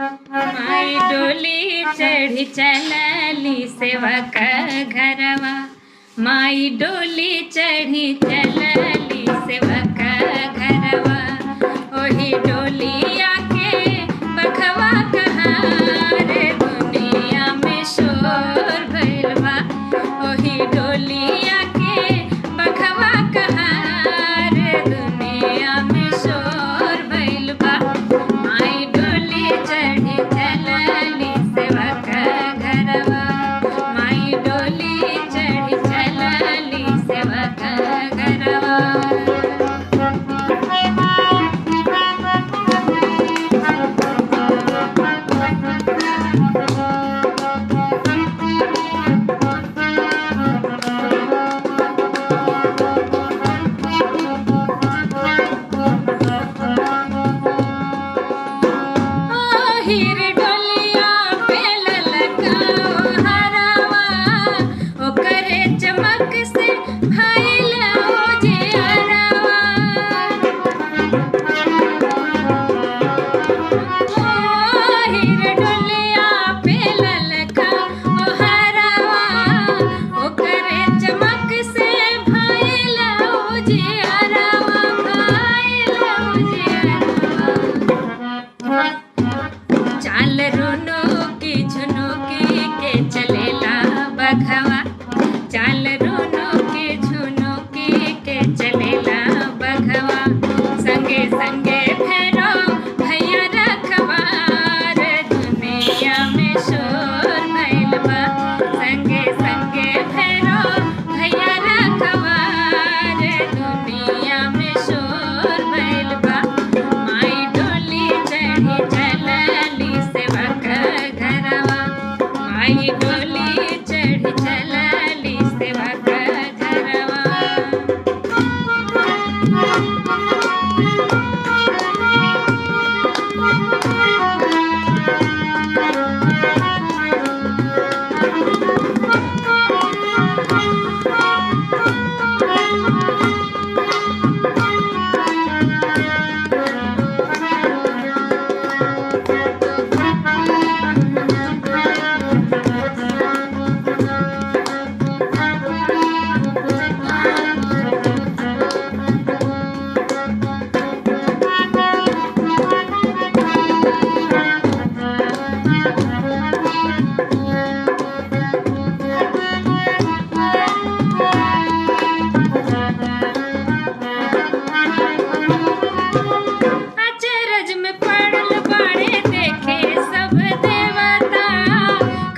माई डोली चढ़ी चलली सेवक घरवा, माई डोली चढ़ी चलली सेवक घरवा। ओही डोलिया के बखवा कहाँ रे, दुनिया में शोर भइल बा। ओही डोलिया के बखवा कहाँ रे, दुनिया में शोर भइल बा। माई डोली चढ़ी चलली सेवक घरवा, माई डोली चढ़ी चलली सेवक घरवा। हीर डोलिया पे ललकाओ हरवा, ओकरे चमक से भइल उजियारवा। ओ हीर डोलिया पे ललकाओ हरवा, ओकरे चमक से भइल उजियारवा, भइल उजियारवा। चाल रुनु की झुनुकी के चलेला बघवा, चाल रुनु की झुनुकी के चलेला बघवा। संगे संगे फेरो भैया रखवार, दुनिया में शोर भइल बा। संगे संगे फेरो भैया रखवार, दुनिया में शोर भइल बा। माई डोली चढ़ी चलली सेवक घरवा, माई डोली चढ़ी चलली सेवक घरवा। अचरज में पड़ल बाड़े देखे सब देवता,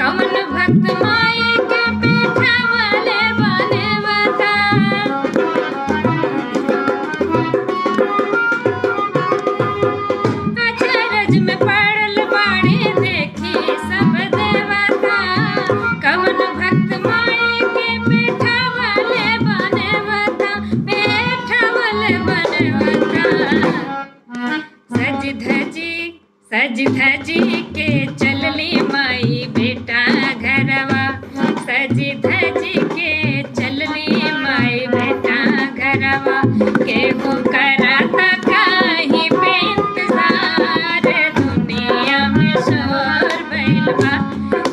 कवन भक्त माई के बैठवले बनेवता। अचरज में पड़ल बाड़े देखे सब देवता, कवन भक्त माई के बैठवले बनेवता, बैठवले बनेवता। सज धजी सज धजी के चलली माई बेटा घरवा, सज धजी के चलली माई बेटा घरवा। केहू कराता काहीं पे इंतजार, दुनिया में शोर भइल बा।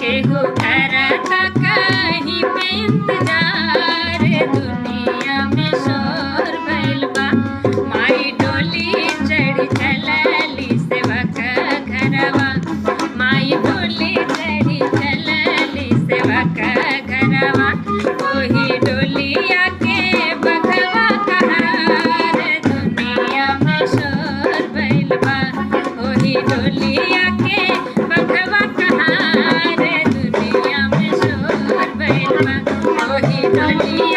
केहू कराता काहीं पे इंतजार, दुनिया में शोर भइल बा। माई डोली चढ़ी चलली सेवक घरवा, माई डोली चढ़ी चलली सेवक घरवा। ओही डोलिया के बघवा कहार, दुनिया में शोर भइल बा। ओही डोलिया के बघवा कहार, दुनिया में शोर भइल बा। ओही डोलिया